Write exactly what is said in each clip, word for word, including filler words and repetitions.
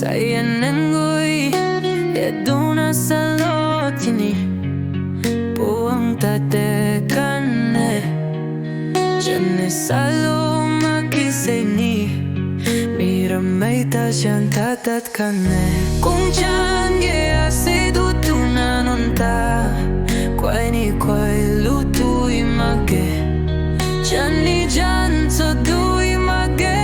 Tei a nang gui e duna salou tini, puang ta te kan e. Chani salou mak ki se ni, mi rammei ta chan ta tat kan e. Kung chan ge a se du tuna nunc ta, kuai ni kuai lu tui mak ge. Chani jan cho dui mak ge.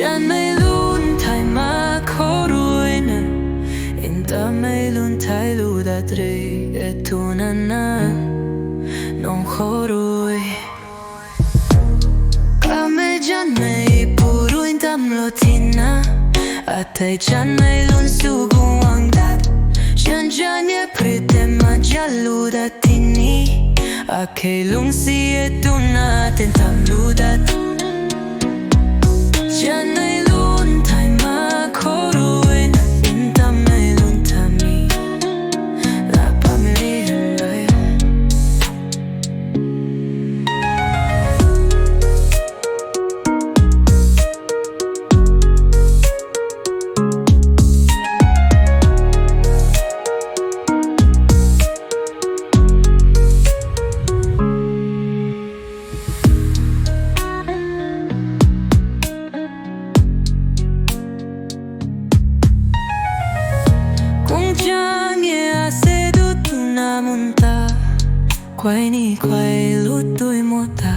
Janmei lun thai mak khou rui na, ntamei lun thai lu dat re e tuna na, nung khou rui. Kamei janmei pu rui ntam lou tina, atei janmei lun su guang dat. Jan jan e prit te ma jan lu dat tini, akhe lungsi e tuna ten tam lu dat. Janmei lun thai mak khou rui na, ntamei lun thami, la pam li rai. Kung chan ge a se du tuna mun ta, kuai ni kuai lu tui mo ta.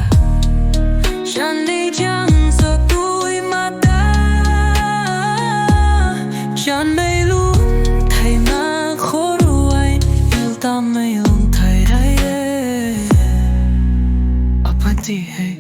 Chani jan cho dui mak ta. Janmei lun thai mak khou rui, ntamei lun thai rai e. Apati hei.